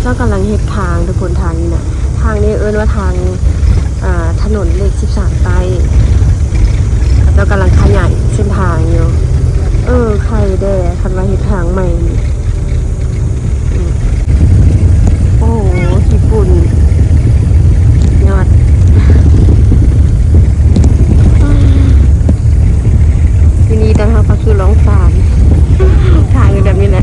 ເຈົ້າກຳລັງເຮັດທາງທຸກຄົນ ທາງນີ້ນະ ທາງນີ້ເອີ້ນວ່າທາງ ອ່າ ຖະໜົນເລກສິບສາມໃຕ້ ເຂົາເຈົ້າກຳລັງຂະຫຍາຍເສັ້ນທາງຢູ່. ເອີ ໄຄແດ່ ຄັນວ່າເຮັດທາງໃໝ່ນີ້. ອືມ ໂອ້ໂຫ ຂີ້ຝຸ່ນ ຍອດ ຍິນດີຕ້ອນຮັບເຂົ້າສູ່ລ່ອງຊານ ທາງເປັນແບບນີ້ແຫຼະ.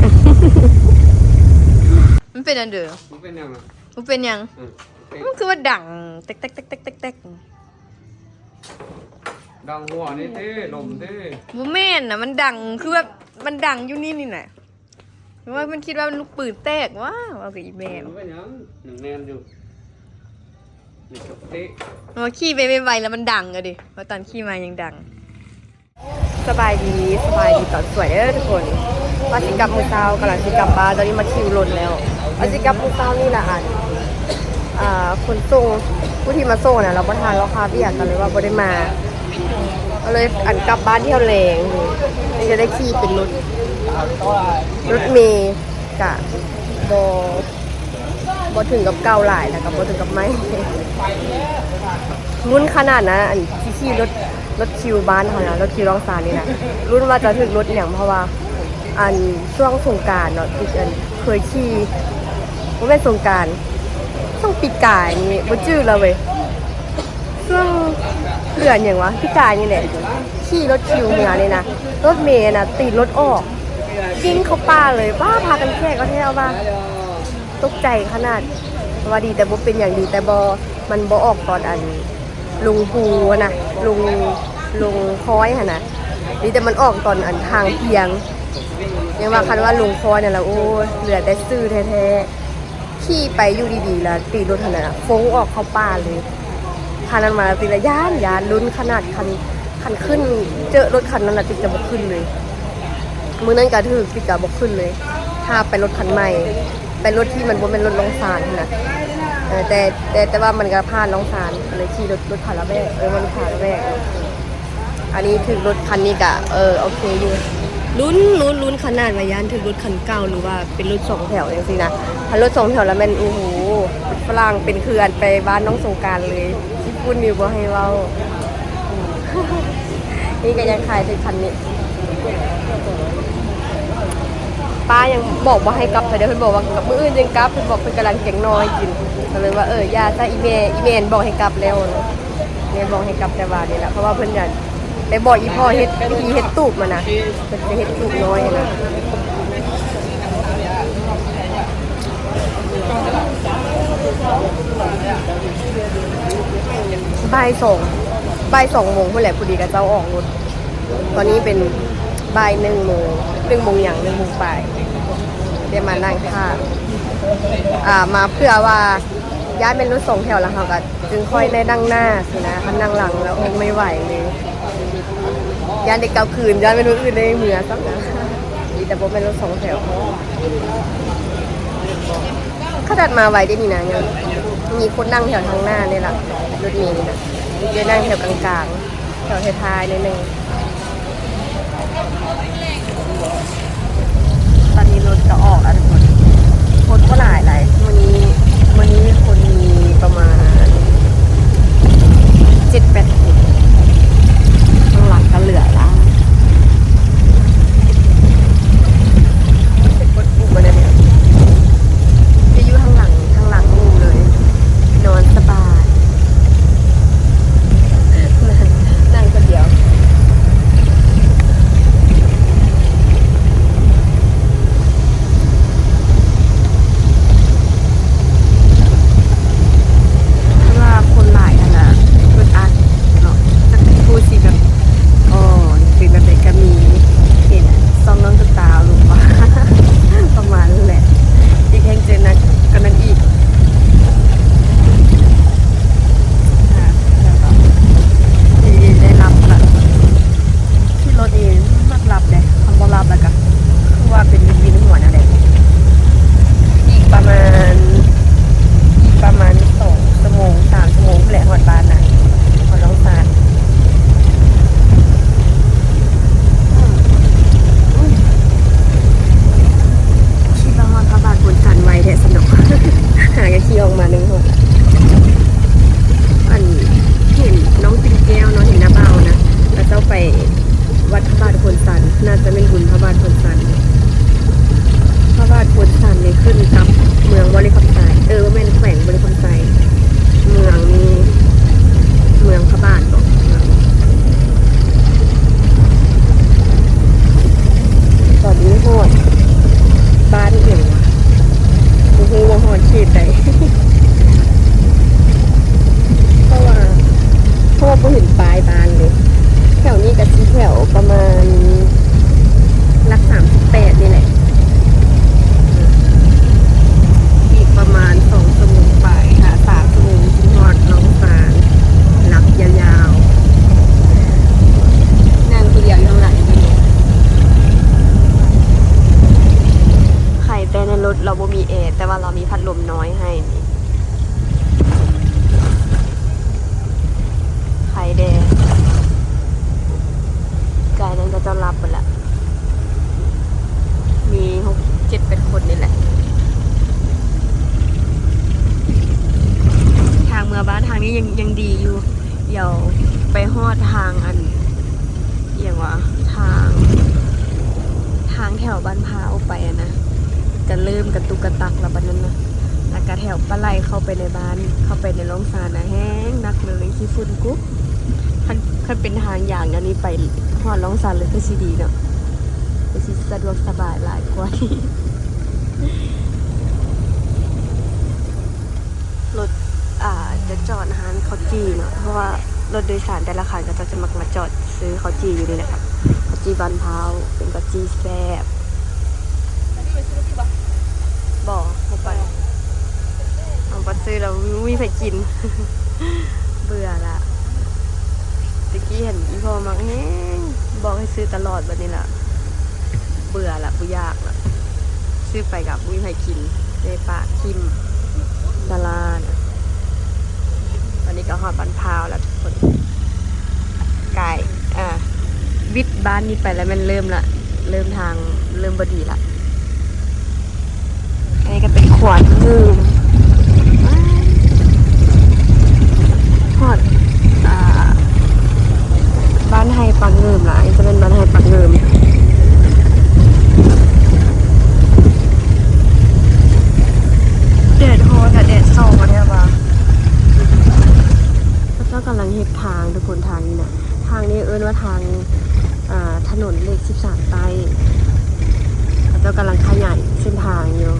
ມັນເປັນອັນເດີ ບໍ່ເປັນຫຍັງ ບໍ່ເປັນຫຍັງ. ອືມ ມັນຄືວ່າດັງ ແຕັກໆໆໆໆ ດັງຫົວນີ້ຕິ ລົມຕິ. ບໍ່ແມ່ນນະ ມັນດັງ ຄືແບບມັນດັງຢູ່ນີ້ນີ້ນະ ວ່າມັນຄິດວ່າມັນລູກປືນແຕກຫວາ ເວົ້າກັບອີ່ແມ່. ມັນເປັນຫຍັງ ຍັງແໜ້ນຢູ່ ນີ້ປົກກະຕິ. ເອີ ຂີ່ໄປໄວໆ ແລ້ວມັນດັງອະເດ ວ່າຕອນຂີ່ມາຍັງດັງ. ສະບາຍດີ ສະບາຍດີຕອນສວຍເດີທຸກຄົນ. ວ່າຊິກັບມື້ເຊົ້າ ກຳລັງຊິກັບບ້ານ ຕອນນີ້ມາຄິວລົດແລ້ວ. ວ່າຊິກັບມື້ເຊົ້ານີ້ລະ ອັນ ອ່າ ຂົນສົ່ງ ຜູ້ທີ່ມາສົ່ງນະ ລາວບໍ່ທັນ ລາວຄາວຽກ ກໍເລີຍວ່າບໍ່ໄດ້ມາ ກໍເລີຍ ອັນ ກັບບ້ານແຖວແລງ ນີ້ຈະໄດ້ຂີ່ເປັນລົດ ລົດເມ ກະບໍ່ ບໍ່ເຖິງກັບເກົ່າຫຼາຍ ແລ້ວກໍບໍ່ເຖິງກັບໃໝ່. ລຸ້ນຂະໜາດນະ ອັນທີ່ຂີ່ລົດ ລົດຄິວບ້ານເຮົານະ ລົດຄິວລ່ອງຊານນີ້ນະ ລຸ້ນວ່າຈະຖືກລົດຫຍັງ ເພາະວ່າ ອັນ ຊ່ວງສົງການເນາະ ທີ່ ອັນ ເຄີຍຂີ່ ບໍ່ແມ່ນສົງການ ຊ່ວງປີກາຍນີ້ ບໍ່ຈື່ແລ້ວເວີຍ ຊ່ວງເດືອນຫຍັງຫວາ ປີກາຍນີ້ແຫຼະ ຂີ່ລົດຄິວເມືອນີ້ນະ ລົດເມນະ ຕີນລົດອອກ ກິ້ງເຂົ້າປ່າເລີຍ. ວ້າ ພາກັນແຂກເອົາແທ້ເອົາວ່າ ຕົກໃຈຂະໜາດ ວ່າດີແຕ່ບໍ່ເປັນຫຍັງ ດີແຕ່ບໍ່ ມັນບໍ່ອອກຕອນອັນ ລົງພູຫັ້ນນະ ລົງ ລົງຄອຍຫັ້ນນະ ດີແຕ່ມັນອອກຕອນອັນທາງພຽງ. ຍັງວ່າຄັນວ່າລົງຄອຍນັ້ນລະ ໂອ້ຍ ເຫຼືອແຕ່ຊື່ແທ້ໆ. ຂີ່ໄປຢູ່ດີໆ ລະຕີລົດຫັ້ນນະ ຟົ້ງອອກເຂົ້າປ່າເລີຍ. ຄັນນັ້ນມາລະຕິລະຢ້ານ ຢ້ານ ລຸ້ນຂະໜາດ ຄັນ ຄັນຂຶ້ນເຈີລົດຄັນນັ້ນລະຕິຈະບໍ່ຂຶ້ນເລີຍ. ມື້ນັ້ນກະຖືກ ຕິກະບໍ່ຂຶ້ນເລີຍ ຖ້າໄປລົດຄັນໃໝ່ ໄປລົດທີ່ມັນບໍ່ແມ່ນລົດລ່ອງຊານຫັ້ນນະ. ເອີ ແຕ່ ແຕ່ ແຕ່ວ່າມັນກະຜ່ານລ່ອງຊານ ກໍເລີຍຂີ່ລົດ ລົດຜ່ານລະແວກ ເອີ ມັນຜ່ານລະແວກ. ອັນນີ້ຖືກລົດຄັນນີ້ກະ ເອີ ໂອເຄຢູ່. ລຸ້ນ ລຸ້ນ ລຸ້ນຂະໜາດວ່າຢ້ານຖືກລົດຄັນເກົ່າ ຫຼືວ່າເປັນລົດສອງແຖວຈັ່ງຊີ້ນະ. ຄັນລົດສອງແຖວລະແມ່ນ ໂອ້ໂຫ ຝຣັ່ງເປັນຄືອັນໄປບ້ານນ້ອງສົງການເລີຍ. ຍີ່ປຸ່ນນີ້ບໍ່ໃຫ້ເວົ້າ. ນີ້ກະຍັງຂາຍຖືກຄັນນີ້ ປ້າຍັງບອກບໍ່ໃຫ້ກັບເທື່ອເດີ ເພິ່ນບອກວ່າມື້ອື່ນຈຶ່ງກັບ ເພິ່ນບອກເພິ່ນກຳລັງແກງໜໍ່ໃຫ້ກິນ. ກໍເລີຍວ່າ ເອີ ຢ່າຊະ ອີ່ແມ່ ອີ່ແມ່ບອກໃຫ້ກັບແລ້ວ. ແມ່ບອກໃຫ້ກັບແຕ່ວ່ານີ້ລະ ເພາະວ່າເພິ່ນຢາກໄປບອກອີ່ພໍ່ເຮັດ ວິທີເຮັດຕູບຫັ້ນນະ ເພິ່ນຈະເຮັດຕູບນ້ອຍຫັ້ນນະ. ບ່າຍສອງ ບ່າຍສອງໂມງພຸ້ນແຫຼະ ພໍດີເຂົາເຈົ້າອອກລົດ. ຕອນນີ້ເປັນບ່າຍໜຶ່ງໂມງ ໜຶ່ງໂມງຫຍັງ ໜຶ່ງໂມງປາຍ ໄດ້ມານັ່ງຖ້າ ອ່າ ມາເພື່ອວ່າ ຢ້ານແມ່ນລົດສອງແຖວລະ ເຮົາກະຈຶ່ງຄ່ອຍໄດ້ນັ່ງໜ້າຊີ້ນະ ຄັນນັ່ງຫຼັງລະ ໂອ້ ໄມ່ໄຫວເລີຍ ຢ້ານໄດ້ກັບຄືນ ຢ້ານແມ່ນມື້ອື່ນໄດ້ເມືອຊ້ຳນະ. ດີແຕ່ບໍ່ແມ່ນລົດສອງແຖວ ຂະໜາດມາໄວເດນີ້ນະ ຍັງມີຄົນນັ່ງແຖວທາງໜ້ານີ້ລະ ລົດເມນີ້ນະ ໄດ້ນັ່ງແຖວກາງໆ ແຖວທ້າຍໆ ໜ້ອຍໜຶ່ງ. ຕອນນີ້ລົດກະອອກລະທຸກຄົນ ຄົນບໍ່ຫຼາຍໃດ໋ ມື້ນີ້ ມື້ນີ້ຄົນມີປະມານເຈັດແປດຄົນ ຂ້າງຫຼັງກະເຫຼືອຫຼາຍ. ເປັນຄົນກຸ່ມອັນນັ້ນ ໄປຢູ່ທາງຫຼັງ ທາງຫຼັງໝູ່ເລີຍ ນອນສະບາຍ ນັ່ງຄົນດຽວ. ມີພັດລົມນ້ອຍໃຫ້ນີ້ ໄຄແດ່. ກາຍນັ້ນເຂົາເຈົ້າຫຼັບເບິດລະ ມີຫົກ ເຈັດ ແປດຄົນນີ້ແຫຼະ. ທາງເມືອບ້ານທາງນີ້ຍັງ ຍັງດີຢູ່. ດຽວໄປຮອດທາງອັນ ອີ່ຫຍັງວະ ທາງ ທາງແຖວບ້ານພ້າວໄປຫັ້ນນະ ກະເລີ່ມກະຕຸກກະຕັກລະບາດນັ້ນນະ. ລະກະແຖວປາໄຫຼເຂົ້າໄປໃນບ້ານ ເຂົ້າໄປໃນລ່ອງຊານນະ ແຮງໜັກເລີຍ ຂີ້ຝຸ່ນກຸບ. ຄັນ ຄັນເປັນທາງຢາງແນວນີ້ໄປຮອດລ່ອງຊານເລີຍຄືຊິດີເນາະ ຄືຊິສະດວກສະບາຍຫຼາຍກວ່ານີ້. ລົດ ອ່າ ຈະຈອດຮ້ານເຂົ້າຈີ່ເນາະ ເພາະວ່າລົດໂດຍສານແຕ່ລະຄັນ ເຂົາເຈົ້າຈະມັກມາຈອດຊື້ເຂົ້າຈີ່ຢູ່ນີ້ແຫຼະ ເຂົ້າຈີ່ບ້ານພ້າວ ເປັນເຂົ້າຈີ່ແຊບ. ບໍ່ ບໍ່ໄປ ເອົາ ບໍ່ຊື້ແລ້ວ ບໍ່ມີໃຜກິນ ເບື່ອລະ. ແຕ່ກີ້ຫັ້ນ ອີ່ພໍ່ມັກແຮງ ບອກໃຫ້ຊື້ຕະຫຼອດ ບາດນີ້ລະ ເບື່ອລະ ບໍ່ຢາກລະ ຊື້ໄປກະບໍ່ມີໃຜກິນ ເລຍປະຖິ້ມຕະຫຼາດ. ຕອນນີ້ກະຮອດບ້ານພ້າວລະທຸກຄົນ ກາຍ ອ່າ ວິດບ້ານນີ້ໄປລະແມ່ນເລີ່ມລະ ເລີ່ມທາງເລີ່ມບໍ່ດີລະ. ອັນນີ້ກະເປັນຂວນງືມ ຮອດ ອ່າ ບ້ານໄຮ່ປາງງືມລະ ອັນນີ້ຈະເປັນບ້ານໄຮ່ປາງງືມ. ແດດຮ້ອນອະ ແດດສ່ອງອະແທ້ວ່າ. ເຂົາເຈົ້າກຳລັງເຮັດທາງທຸກຄົນ ທາງນີ້ນະ ທາງນີ້ເອີ້ນວ່າທາງ ອ່າ ຖະໜົນເລກສິບສາມໃຕ້ ເຂົາເຈົ້າກຳລັງຂະຫຍາຍເສັ້ນທາງຢູ່.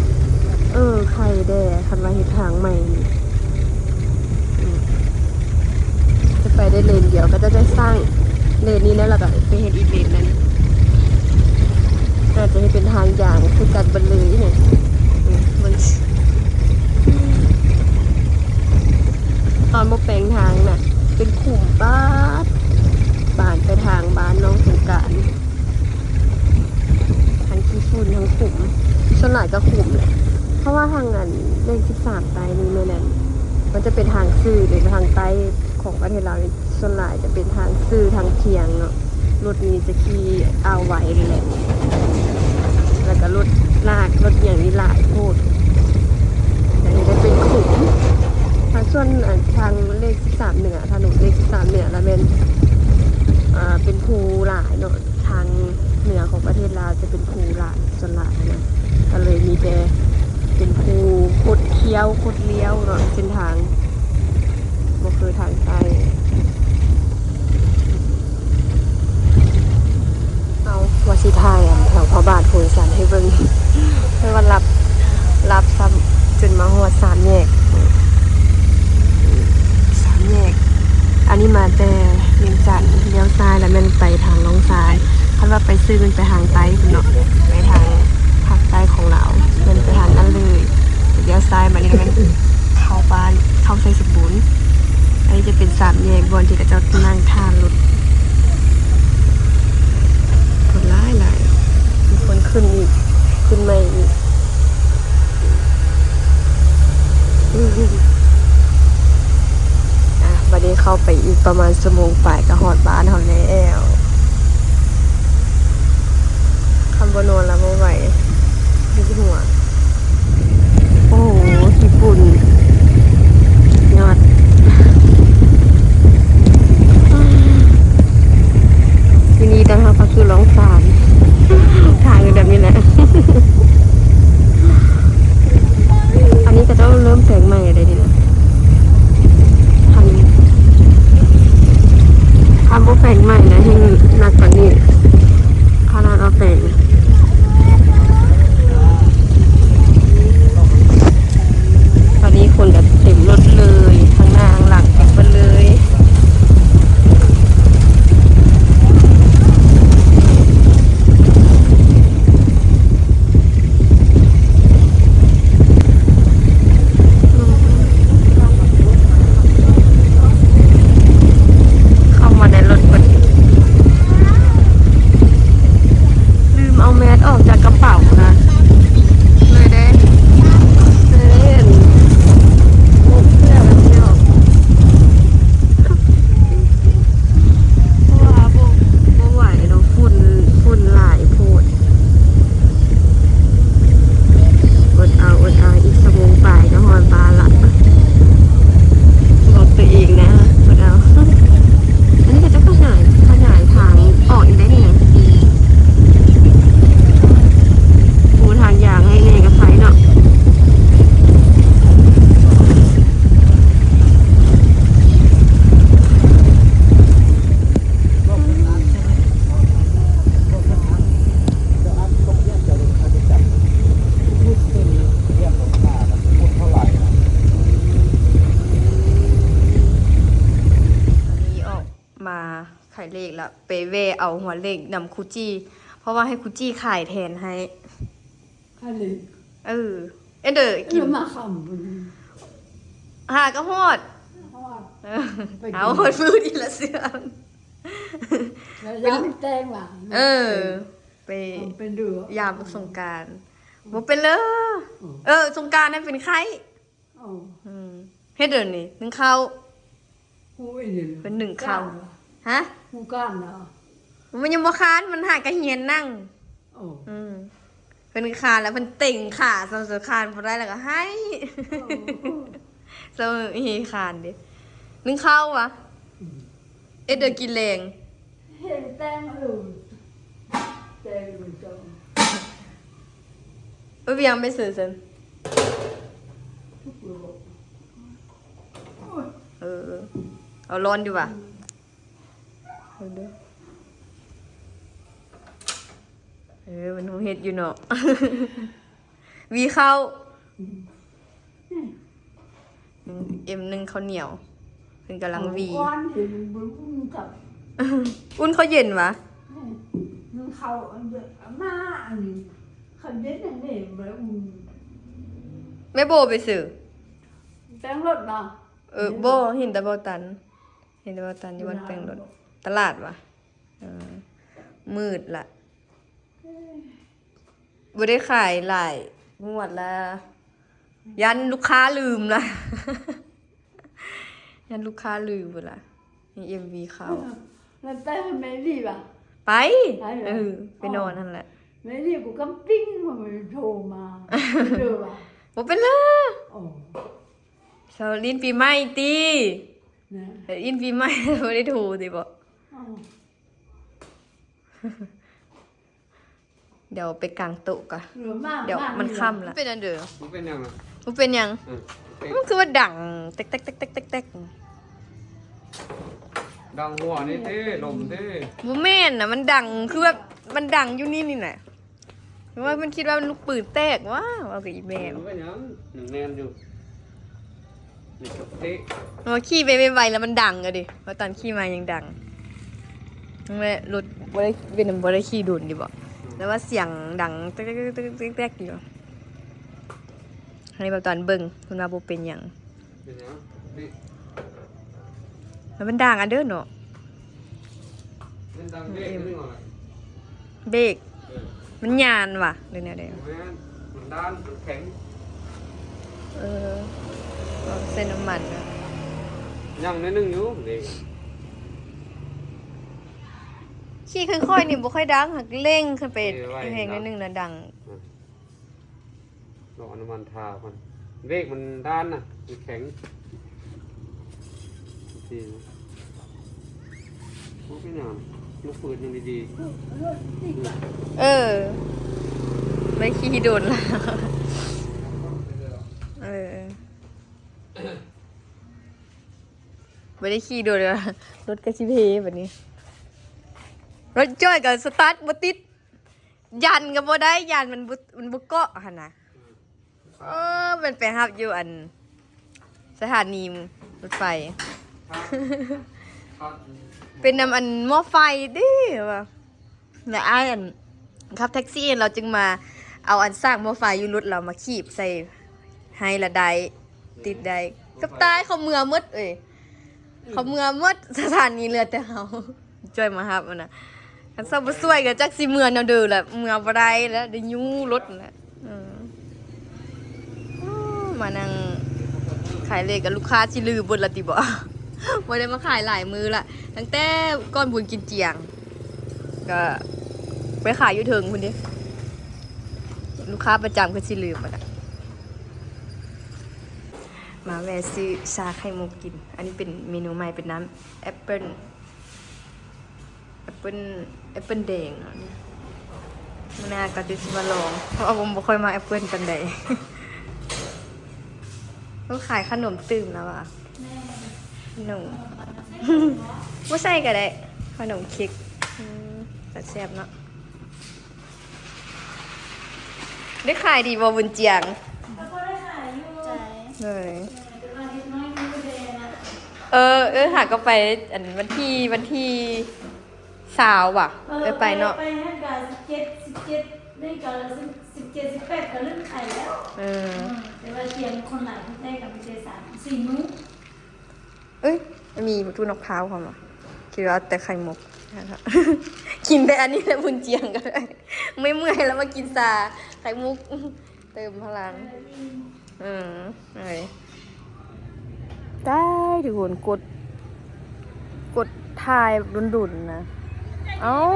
ເອີ ໄຄແດ່ ຄັນວ່າເຮັດທາງໃໝ່ນີ້ ອືມ ຈະໄປໄດ້ເລນດຽວ ເຂົາເຈົ້າຈະສ້າງເລນນີ້ແລ້ວ ແລ້ວກະໄປເຮັດອີກເລນໜຶ່ງ ອາດຈະເຮັດເປັນທາງຢາງຄືກັນເບິດເລີຍນີ້. ອືມ ມັນ ຕອນບໍ່ແປງທາງນະ ເປັນຂຸມປາດ ບານໄປທາງບ້ານນ້ອງສົງການ ທັງຂີ້ຝຸ່ນທັງຂຸມ ສ່ວນຫຼາຍກະຂຸມແຫຼະ ເພາະວ່າທາງອັນເລກສິບສາມໃຕ້ນີ້ແມ່ນອັນ ມັນຈະເປັນທາງຊື່ເດ້ ທາງໃຕ້ຂອງປະເທດລາວນີ້ ສ່ວນຫຼາຍຈະເປັນທາງຊື່ທາງທຽງເນາະ. ລົດນີ້ຈະຂີ່ອ້າວໄວເລີຍແຫຼະ ແລ້ວກະລົດລາກລົດຫຍັງນີ້ຫຼາຍໂພດ ກະເຮັດໃຫ້ເປັນຂຸມ. ທາງສ່ວນ ອັນ ທາງເລກສິບສາມເໜືອ ຖະໜົນເລກສິບສາມເໜືອລະແມ່ນ ອ່າ ເປັນພູຫຼາຍເນາະ ທາງເໜືອຂອງປະເທດລາວຈະເປັນພູຫຼາຍ ສ່ວນຫຼາຍນະ ກະເລີຍມີແຕ່ເປັນພູຄົດຄ້ຽວຄົດລ້ຽວເນາະ ເສັ້ນທາງ ບໍ່ຄືທາງໃຕ້. ເອົາ ວ່າຊິຖ່າຍອັນແຖວພະບາດພຸ້ນຊັ້ນໃຫ້ເບິ່ງ ເພາະວ່າຫຼັບ ຫຼັບຊ້ຳ ຈົນມາຮອດສາມແຍກ ສາມແຍກ ອັນນີ້ມາແຕ່ວຽງຈັນ ລ້ຽວຊ້າຍລະແມ່ນໄປທາງໜອງຊາຍ. ຄັນວ່າໄປຊື່ແມ່ນໄປທາງໃຕ້ພຸ້ນເນາະ ໄປທາງພາກໃຕ້ຂອງລາວ ແມ່ນໄປທາງນັ້ນເລີຍ ລ້ຽວຊ້າຍມານີ້ລະແມ່ນເຂົ້າບ້ານ ເຂົ້າໄຊສົມບູນ. ອັນນີ້ຈະເປັນສາມແຍກບ່ອນທີ່ເຂົາເຈົ້ານັ່ງຖ້າລົດ ຄົນຫຼາຍໆ ມີຄົນຂຶ້ນອີກ ຂຶ້ນໃໝ່ອີກ. ອ່ະ ບາດນີ້ເຂົ້າໄປອີກປະມານຊົ່ວໂມງປາຍກະຮອດບ້ານເຮົາແລ້ວ. ຄັນບໍ່ນອນລະບໍ່ໄຫວ ວິດຫົວ. ໂອ້ໂຫ ຂີ້ຝຸ່ນ ຍອດ. ຍິນດີຕ້ອນຮັບເຂົ້າສູ່ລ່ອງຊານ ທາງແບບນີ້ແຫຼະ. ອັນນີ້ເຂົາເຈົ້າເລີ່ມແປງໃໝ່ແລ້ວເດ້ນີ້ນະ ຄັນ ຄັນບໍ່ແປງໃໝ່ນະ ແຮ່ງໜັກກວ່ານີ້ ຂະໜາດວ່າແປງ. ໄປແວ່ເອົາຫົວເຫຼັກນຳຄູຈີ້ ເພາະວ່າໃຫ້ຄູຈີ້ຂາຍແທນໃຫ້. ອັນນີ້ ເອີ ເອັນເດີ ເອີ ກິນ ມາຄ່ຳພຸ້ນ ຫາກໍຮອດ ຮອດ ເອີ ໄປກິນ ເອົາຮອດມື້ນີ້ລະເຊື່ອ ແລ້ວຢາມແຕ່ງວ່າ ເອີ ໄປ ເອົາໄປດູ ຢາມສົງການ ບໍ່ເປັນເລີ ອືມ ເອີ ສົງການນັ້ນເປັນໄຂ້. ອໍ ອືມ ເຮັດດຽວນີ້ ໜຶ້ງເຂົ້າ ຮູ້ອີ່ຫຍັງ ເພິ່ນໜຶ້ງເຂົ້າ ກ້ານຫວາ? ຮະ? ຮູ້ກ້ານຫວາ? ມັນຍັງບໍ່ຄານ ມັນຫາກະຮຽນນັ່ງ. ອໍ ອືມ ເພິ່ນຄານແລ້ວ ເພິ່ນເຕັງຂາ ສ່ຳສະຄານບໍ່ໄດ້ ແລ້ວກໍໄຫ້ ອໍ ສະເໝີເຮຄານເດ້ ໜຶ້ງເຂົ້າຫວາ? ອືມ ເຮັດເດີກິນແລງ ເຮັດແຕ່ງເອີ ແຕ່ງເອີ ເອີ ວຽງໄປເສີຊັ້ນ ເອີ ເອົາຮ້ອນຢູ່ຫວາ? ເອີ ເອີ ມັນຮູ້ເຮັດຢູ່ເນາະ ວີເຂົ້າ ອືມ ໜຶ້ງ ເອັມ ໜຶ້ງເຂົ້າໜຽວ ເພິ່ນກຳລັງວີ ເອົາຄວັນເຫັນມັນອຸ່ນກັບ ອຸ່ນເຂົ້າເຢັນຫວາ? ອືມ ໜຶ້ງເຂົ້າອັນເດີ ມາອັນນີ້ ຄັນເຢັນຈັ່ງນີ້ບໍ່ໄດ້ອຸ່ນ ແມ່ໂບໄປຊື້ ແປງລົດເນາະ ເອີ ບໍ່ ເຫັນແຕ່ເບົາຕັນ ເຫັນແຕ່ເບົາຕັນຢູ່ວັດແປງລົດ ຕະຫຼາດຫວາ? ເອີ ມືດລະ ບໍ່ໄດ້ຂາຍຫຼາຍງວດລະ ຢ້ານລູກຄ້າລືມລະ ຢ້ານລູກຄ້າລືມພຸ້ນລະ ມີເອັມວີເຂົ້າ ແລ້ວໄປຫາແມ່ລີຫວາ? ໄປ ໄປເຫວ? ເອີ ໄປນອນຫັ້ນແຫຼະ ແມ່ລີ ກູກຳປິງ ມັນໂທມາ ເດີຫວາ? ບໍ່ເປັນເລີ ອໍ ສາວຫຼິ້ນປີໃໝ່ຕິ ນະ ຫຼິ້ນປີໃໝ່ ບໍ່ໄດ້ໂທຕິບໍ? ອໍ ດຽວໄປກາງໂຕະກ່ອນ ເອີ ມາ ດຽວ ມາ ມັນຄ່ຳລະ ເປັນອັນເດີ ບໍ່ເປັນຫຍັງ ບໍ່ເປັນຫຍັງ ເອີ ມັນຄືວ່າດັງ ແຕັກໆໆໆໆ ດັງຫົວນີ້ຕິ ລົມຕິ ບໍ່ແມ່ນນະ ມັນດັງ ຄືແບບ ມັນດັງຢູ່ນີ້ນີ້ນະ ວ່າມັນຄິດວ່າມັນລູກປືນແຕກຫວາ ເວົ້າກັບອີ່ແມ່ ມັນກໍຍັງ ຍັງແໜ້ນຢູ່ ນີ້ກໍເຕະ ເອີ ຂີ່ໄປໄວໆ ແລ້ວມັນດັງກໍເດ ວ່າຕອນຂີ່ມາຍັງດັງ ແມ່ນລົດບໍ່ໄດ້ ເປັນ ບໍ່ໄດ້ຂີ່ດົນຢູ່ບໍ ອືມ ແຕ່ວ່າສຽງດັງແຕກໆໆໆຢູ່ ໃຫ້ເບິ່ງຕອນເບິ່ງ ເພິ່ນວ່າບໍ່ເປັນຫຍັງ ເປັນຫຍັງ? ນີ້ ແລ້ວມັນດ່າງອັນເດີເນາະ ມັນດັງເບກ ເອີ ເບກ ເອີ ມັນຍານຫວາ ຫຼືແນວໃດ? ບໍ່ແມ່ນ ມັນດ້ານ ມັນແຂງ ເອີ ເອົາໃສ່ນ້ຳມັນນະ ຍັງໜ້ອຍໜຶ່ງຢູ່ເບກ ຂີ່ຄ່ອຍໆນີ້ບໍ່ຄ່ອຍດັງ ຫາກເລັ່ງຂຶ້ນໄປ ເອີ ໄວ ແຮງໜ້ອຍໜຶ່ງນະດັງ ອືມ. ລອງເອົານ້ຳມັນທາກ່ອນ ເບກມັນດ້ານນະ ມັນແຂງ ຊີ້ນະ ບໍ່ເປັນຫຍັງ ມັນເປີດຫຍັງດີໆ ເອີ ໄດ້ຂີ່ດົນລະ ເອີ ບໍ່ໄດ້ຂີ່ດົນລະ ລົດກໍຊິເພບັດນີ້ ລົດຈ້ອຍກໍສະຕາດບໍ່ຕິດ. ຢັນກໍບໍ່ໄດ້ ຢ້ານມັນບໍ່ ມັນບໍ່ເກາະຫັ້ນນະ ເອີ ແມ່ນໄປຮັບຢູ່ອັນສະຖານີລົດໄຟ ເປັນນຳອັນໝໍ້ໄຟເດ້ວ່າ ແລ້ວອ້າຍອັນຂັບແທັກຊີ ລາວຈຶ່ງມາເອົາອັນສາກໝໍ້ໄຟຢູ່ລົດລາວມາຂີບໃສ່ໃຫ້ລະໄດ້ ຕິດໄດ້ ກັບຕາຍ ເຂົາເມືອໝົດເອີຍ ເຂົາເມືອໝົດ ສະຖານີເຫຼືອແຕ່ເຮົາ ຈ່ອຍມາຮັບຫັ້ນນະ ຄັນເຂົາບໍ່ຊ່ວຍກໍຈັກຊິເມືອແນວໃດລະ ເມືອບໍ່ໄດ້ລະ ໄດ້ຍູ້ລົດລະ ເອີ ໂອ້ ມານັ່ງຂາຍເລກ ກໍລູກຄ້າຊິລືມເບິດລະຕິບໍ ບໍ່ໄດ້ມາຂາຍຫຼາຍມື້ລະ ຕັ້ງແຕ່ກ່ອນບຸນກິນຈຽງ ກໍໄປຂາຍຢູ່ເທິງພຸ້ນເດ້ ລູກຄ້າປະຈຳກໍຊິລືມເບິດລະ. ມາແວ່ຊື້ຊາໄຂ່ມຸກກິນ ອັນນີ້ເປັນເມນູໃໝ່ ເປັນນ້ຳແອັບເປິ້ນ ແອັບເປິ້ນ ແອັບເປິ້ນແດງເນາະ ມື້ໜ້າກໍຊິມາລອງ ເພາະວ່າບໍ່ ບໍ່ຄ່ອຍມັກແອັບເປິ້ນປານໃດ ເຂົາຂາຍຂະໜົມຕື່ມແລ້ວຫວາ? ແມ່ນ ຂະໜົມ ບໍ່ໃສ່ກໍໄດ້ ຂະໜົມເຄັກ ອືມ ແຊບເນາະ. ໄດ້ຂາຍດີບໍ່ບຸນຈຽງ? ກໍພໍໄດ້ຂາຍຢູ່ ເອີ ເອີ ຫາກໍໄປ ອັນ ວັນທີ ວັນທີ ຊາວຫວາ? ເອີ ເອີ ໄປເນາະ ໄປຫັ້ນກະສິບເຈັດ ສິບເຈັດ ນີ້ກະສິບເຈັດ ສິບແປດກະເລີ່ມຂາຍແລ້ວ. ເອີ ເອີ ແຕ່ວ່າຕຽມຄົນຫຼາຍແທ້ກະມີແຕ່ສາມສີ່ມື້. ເອີຍ ມີຕູ້ນອກພ້າວພ້ອມຫວາ? ຄິດວ່າແຕ່ໄຂ່ມຸກ ກິນແຕ່ອັນນີ້ແຫຼະ ບຸນຈຽງກະໄດ້ ເມື່ອຍໆແລ້ວມາກິນຊາໄຂ່ມຸກ ເຕີມພະລັງ. ເອີ ເອີ ຕາຍ ທຸກຄົນ ກົດ ກົດຖ່າຍດົນໆນະ. ເອົ້າ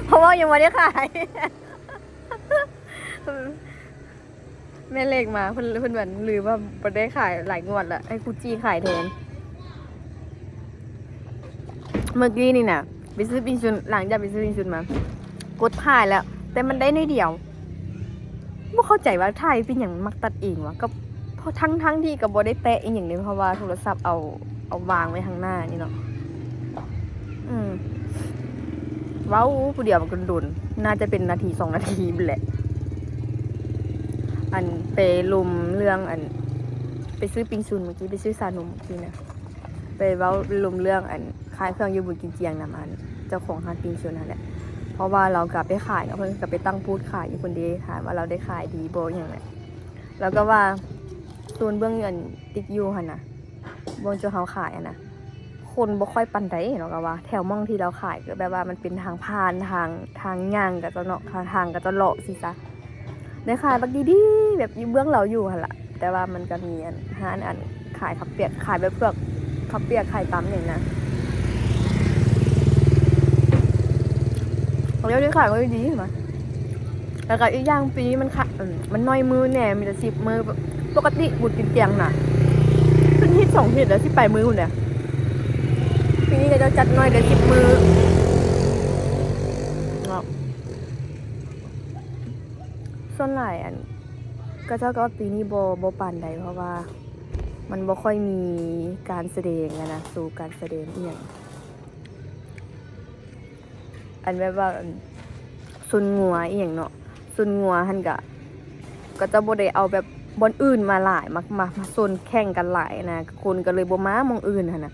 ເພາະວ່າຍັງບໍ່ໄດ້ຂາຍ. ແມ່ເລັກມາ ເພິ່ນ ເພິ່ນແບບລືມວ່າບໍ່ໄດ້ຂາຍຫຼາຍງວດລະ ໃຫ້ກູຈີຂາຍແທນ. ເມື່ອກີ້ນີ້ນະ ໄປຊື້ປີ້ງຊຸນ ຫຼັງຈາກໄປຊື້ປີ້ງຊຸນມາ ກົດຖ່າຍແລ້ວ ແຕ່ມັນໄດ້ໜ້ອຍດຽວ. ບໍ່ເຂົ້າໃຈວ່າຖ່າຍເປັນຫຍັງມັກຕັດເອງຫວາ? ກໍ ທັງໆທີ່ກໍບໍ່ໄດ້ແຕະອີ່ຫຍັງເດ້ ເພາະວ່າໂທລະສັບເອົາ ເອົາວາງໄວ້ທາງໜ້ານີ້ເນາະ. ອືມ ເວົ້າຜູ້ດຽວມັນກໍດົນ ໜ້າຈະເປັນນາທີສອງນາທີພຸ້ນແຫຼະ. ອັນ ໄປລົມເລື່ອງ ອັນ ໄປຊື້ປີ້ງຊຸນມື້ກີ້ ໄປຊື້ຊານົມມື້ກີ້ນະ ໄປເວົ້າລົມເລື່ອງ ອັນ ຂາຍເຄື່ອງຢູ່ບຸນກິນຈຽງນຳ ອັນ ເຈົ້າຂອງຮ້ານປີ້ງຊຸນຫັ້ນແຫຼະ ເພາະວ່າລາວກໍໄປຂາຍເນາະ ເພິ່ນກໍໄປຕັ້ງບູດຂາຍຢູ່ພຸ້ນເດ້ ຖາມວ່າລາວໄດ້ຂາຍດີບໍ່ຫຍັງແຫຼະ. ລາວກໍວ່າ ໂຊນເບື້ອງ ອັນ ຕິກຢູ່ຫັ້ນນະ ເບື້ອງເຈົ້າເຮົາຂາຍຫັ້ນນະ ຄົນບໍ່ຄ່ອຍປານໃດ ເນາະ ກໍວ່າແຖວໝ່ອງທີ່ລາວຂາຍ ກໍແບບວ່າມັນເປັນທາງຜ່ານ ທາງ ທາງຍ່າງຂະເຈົ້າເນາະ ທາງ ທາງຂະເຈົ້າເລາະຊີ້ຊະ ໄດ້ຂາຍບັກດີໆ ແບບຢູ່ເບື້ອງລາວຢູ່ຫັ້ນລະ. ແຕ່ວ່າມັນກໍມີອັນ ຮ້ານອັນຂາຍເຂົ້າປຽກ ຂາຍແບບພວກເຂົ້າປຽກ ຂາຍຕຳຫຍັງນະ ແລ້ວໄດ້ຂາຍກໍດີນະ. ແລ້ວກໍອີກຢ່າງປີນີ້ມັນຂະ ມັນໜ້ອຍມື້ແດ່ ມີແຕ່ສິບມື້. ປົກກະຕິບຸນກິນຈຽງນະ ເປັນທິດສອງທິດແລ້ວ ຊິໄປມື້ພຸ້ນແຫຼະ. ປີນີ້ເຂົາເຈົ້າຈັດໜ້ອຍແຕ່ສິບມື້ເນາະ. ສ່ວນຫຼາຍ ອັນ ເຂົາເຈົ້າກໍວ່າປີນີ້ບໍ່ ບໍ່ປານໃດ ເພາະວ່າມັນບໍ່ຄ່ອຍມີການສະແດງຫັ້ນນະ ໂຊການສະແດງອີ່ຫຍັງ ອັນແບບວ່າ ອັນ ຊົນງົວອີ່ຫຍັງເນາະ ຊົນງົວຫັ້ນກະ ເຂົາເຈົ້າບໍ່ໄດ້ເອົາແບບບ່ອນອື່ນມາຫຼາຍ ມາ ມາ ມາຊົນແຂ່ງກັນຫຼາຍນະ ຄົນກໍເລີຍບໍ່ມາໝ່ອງອື່ນຫັ້ນນະ.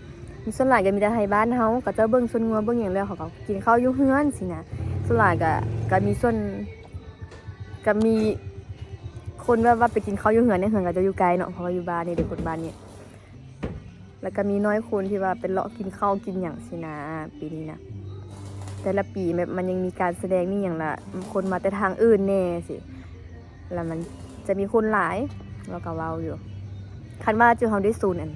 ສ່ວນຫຼາຍກໍມີແຕ່ໄທບ້ານເຮົາ ເຂົາເຈົ້າເບິ່ງຊົນງົວເບິ່ງຫຍັງແລ້ວ ເຂົາກໍກິນເຂົ້າຢູ່ເຮືອນຊີ້ນະ. ສ່ວນຫຼາຍກໍ ກໍມີສ່ວນ ກໍມີຄົນແບບວ່າໄປກິນເຂົ້າຢູ່ເຮືອນ ໃນເຮືອນເຂົາເຈົ້າຢູ່ໃກ້ເນາະ ເພາະວ່າຢູ່ບ້ານນີ້ເດ້ ຄົນບ້ານນີ້ ແລ້ວກໍມີໜ້ອຍຄົນທີ່ວ່າໄປເລາະກິນເຂົ້າກິນຫຍັງຊີ້ນະ ປີນີ້ນະ. ແຕ່ລະປີແບບມັນຍັງມີການສະແດງມີຫຍັງລະ ຄົນມາແຕ່ທາງອື່ນແດ່ຊີ້ ລະມັນຈະມີຄົນຫຼາຍ ລາວກໍເວົ້າຢູ່. ຄັນວ່າຈຸເຮົາໄດ້ໂຊນອັນ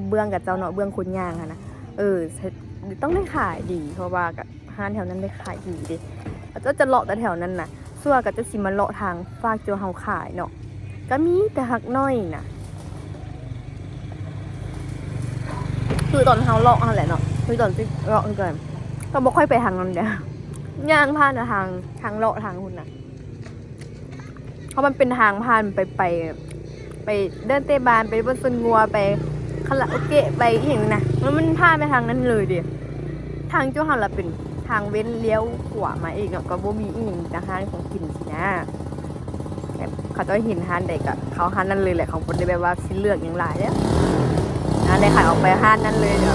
ເບື້ອງຂະເຈົ້າເນາະ ເບື້ອງຄົນຍ່າງຫັ້ນນະ ເອີ ຕ້ອງໄດ້ຂາຍດີ ເພາະວ່າກໍຮ້ານແຖວນັ້ນໄດ້ຂາຍດີເດ້ ເຂົາເຈົ້າຈະເລາະແຕ່ແຖວນັ້ນນະ. ສ່ວນຂະເຈົ້າຊິມາເລາະທາງຟາກເຈົ້າເຮົາຂາຍເນາະ ກໍມີແຕ່ຮັກນ້ອຍນະ. ຄືຕອນເຮົາເລາະຫັ້ນແຫຼະເນາະ ຄືຕອນທີ່ເລາະຄືກັນ ກໍບໍ່ຄ່ອຍໄປທາງນັ້ນເດ້ ຍ່າງຜ່ານທາງ ທາງເລາະທາງພຸ້ນນະ. ເພາະມັນເປັນທາງຜ່ານໄປ ໄປ ໄປເດີນເຕະບານ ໄປບ່ອນຊົນງົວ ໄປຄາຣາໂອເກະ ໄປອີ່ຫຍັງນະ ມັນ ມັນຜ່ານໄປທາງນັ້ນເລີຍເດ້. ທາງເຈົ້າຫັ້ນລະເປັນທາງເວັ້ນລ້ຽວຂວາມາອີກເນາະ ກໍບໍ່ມີອີ່ຫຍັງ ມີແຕ່ຮ້ານຂອງກິນຊີ້ນະ. ແບບເຂົາເຈົ້າເຫັນຮ້ານໃດກໍເຂົ້າຮ້ານນັ້ນເລີຍແຫຼະ ເຂົາບໍ່ໄດ້ແບບວ່າຊິເລືອກຫຍັງຫຼາຍເດ້ ຮ້ານໃດຂາຍອອກໄປຮ້ານນັ້ນເລີຍເດ້.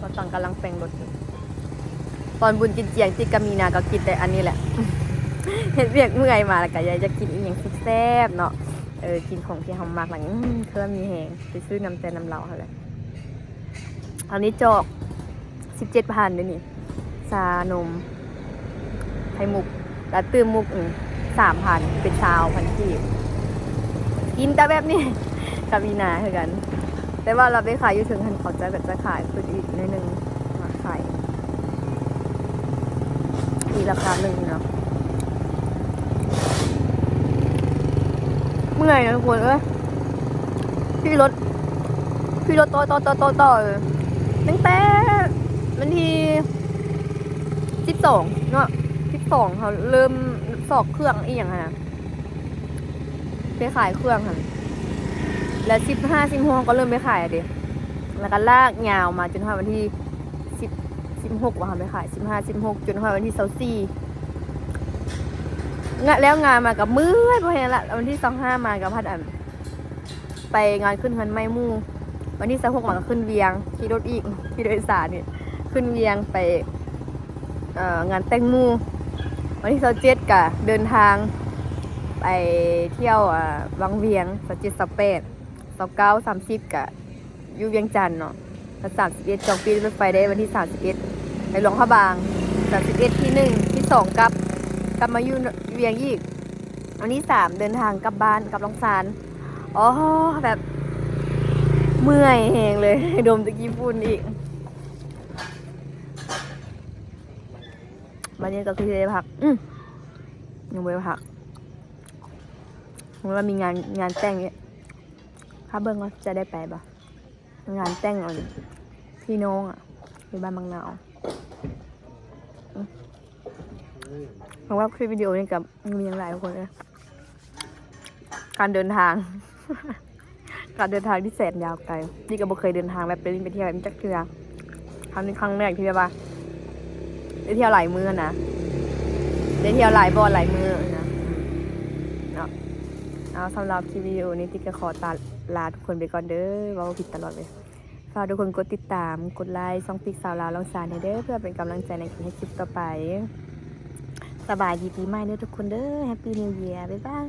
ຕອນນີ້ກຳລັງແປງລົດຢູ່ ຕອນບຸນກິນຈຽງຕິດກັບມີນາກໍກິນແຕ່ອັນນີ້ແຫຼະ ເຮັດວຽກເມື່ອຍມາແລ້ວກໍຢາກ ຢາກກິນອີ່ຫຍັງແຊບໆເນາະ. ເອີ ກິນຂອງທີ່ເຮົາມັກແລ້ວ ອືມ ຄືວ່າມີແຮງ ໄປຊື້ນຳແຕ່ນຳລາວຫັ້ນແຫຼະ. ອັນນີ້ຈອກສິບເຈັດພັນເດ້ນີ້ ຊານົມ ໄຂ່ມຸກ ແລ້ວຕື່ມມຸກ ອືມ ສາມພັນ ເປັນຊາວພັນກີບ. ກິນແຕ່ແບບນີ້ກັບມີນາຄືກັນ ແຕ່ວ່າລາວໄປຂາຍຢູ່ເທິງຫັ້ນ ເຂົາເຈົ້າກໍຈະຂາຍຂຶ້ນອີກໜ້ອຍໜຶ່ງ ມາຂາຍອີກລາຄາໜຶ່ງເນາະ. ເມື່ອຍນະທຸກຄົນເອີຍ ຂີ່ລົດ ຂີ່ລົດຕໍ່ ຕໍ່ ຕໍ່ ຕໍ່ ຕໍ່ ຕັ້ງແຕ່ວັນທີສິບສອງເນາະ ສິບສອງເຮົາເລີ່ມຊອກເຄື່ອງອີ່ຫຍັງຫັ້ນນະ ໄປຂາຍເຄື່ອງຫັ້ນ ແລ້ວສິບຫ້າ ສິບຫົກເຮົາກໍເລີ່ມໄປຂາຍເດ້ ແລ້ວກໍລາກຍາວມາຈົນຮອດວັນທີສິບ ສິບຫົກວ່າເຮົາໄປຂາຍ ສິບຫ້າ ສິບຫົກ ຈົນຮອດວັນທີຊາວສີ່ ງະ ແລ້ວງານມາກໍເມື່ອຍພໍແຮງລະ ວັນທີຊາວຫ້າມາກໍພັດອັນ ໄປງານຂຶ້ນເຮືອນໃໝ່ໝູ່ ວັນທີຊາວຫົກມາກໍຂຶ້ນວຽງ ຂີ່ລົດອີກ ຂີ່ໂດຍສານນີ້ ຂຶ້ນວຽງໄປ ເອີ ງານແຕ່ງໝູ່. ວັນທີຊາວເຈັດກໍເດີນທາງໄປທ່ຽວ ເອີ ວັງວຽງ. ຊາວເຈັດ ຊາວແປດ ຊາວເກົ້າ ສາມສິບ ກໍຢູ່ວຽງຈັນເນາະ. ສາມສິບເອັດ ຈອງປີ້ລົດໄຟໄດ້ວັນທີສາມສິບເອັດ ໄປຫຼວງພະບາງ. ສາມສິບເອັດ ທີໜຶ່ງ ທີສອງ ກັບ ກັບມາຢູ່ວຽງອີກ. ວັນທີສາມເດີນທາງກັບບ້ານ ກັບຫຼວງຊານ. ອໍ ແບບເມື່ອຍແຮງເລີຍ ດົມແຕ່ຂີ້ຝຸ່ນອີກ. ບັດນີ້ກໍຄືໄດ້ພັກ ອື ຍັງບໍ່ໄດ້ພັກ ເພາະວ່າມີງານ ງານແຕ່ງນີ້ ຖ້າເບິ່ງວ່າຈະໄດ້ໄປບໍ່ ງານແຕ່ງອັນພີ່ນ້ອງອະ ຢູ່ບ້ານບັກນາວ. ອື ຫວັງວ່າຄລິບວິດີໂອນີ້ກໍມີຫຍັງຫຼາຍທຸກຄົນເອີຍ. ການເດີນທາງ ການເດີນທາງທີ່ແສນຍາວໄກ. ນີ້ກໍບໍ່ເຄີຍເດີນທາງແບບໄປຫຼິ້ນໄປທ່ຽວແບບນີ້ຈັກເທື່ອ. ຄັ້ງນີ້ຄັ້ງແລກທີ່ແບບວ່າໄດ້ທ່ຽວຫຼາຍມື້ນະ ໄດ້ທ່ຽວຫຼາຍບ່ອນຫຼາຍມື້ນະ ເນາະ. ເອົາ ສຳລັບຄລິບວິດີໂອນີ້ຕິກກໍຂໍຕາ ລາທຸກຄົນໄປກ່ອນເດີ. ເວົ້າຜິດຕະຫຼອດເລີຍ. ຝາກທຸກຄົນກົດຕິດຕາມ ກົດໄລ ຊ່ອງປິກສາວລາວລອງຊານໃຫ້ເດີ ເພື່ອເປັນກຳລັງໃຈໃນການເຮັດຄລິບຕໍ່ໄປ. ສະບາຍດີປີໃໝ່ເດີທຸກຄົນເດີ. Happy New Year ບາຍບາຍ.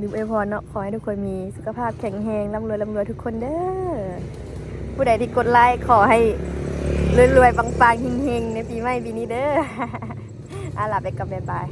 ລືມອວຍພອນເນາະ ຂໍໃຫ້ທຸກຄົນມີສຸຂະພາບແຂງແຮງ ລ່ຳລວຍ ລ່ຳລວຍທຸກຄົນເດີ. ຜູ້ໃດທີ່ກົດໄລ ຂໍໃຫ້ລວຍໆ ປັງໆ ເຮງໆ ໃນປີໃໝ່ປີນີ້ເດີ. ອາ ລາໄປກ່ອນ ບາຍບາຍ.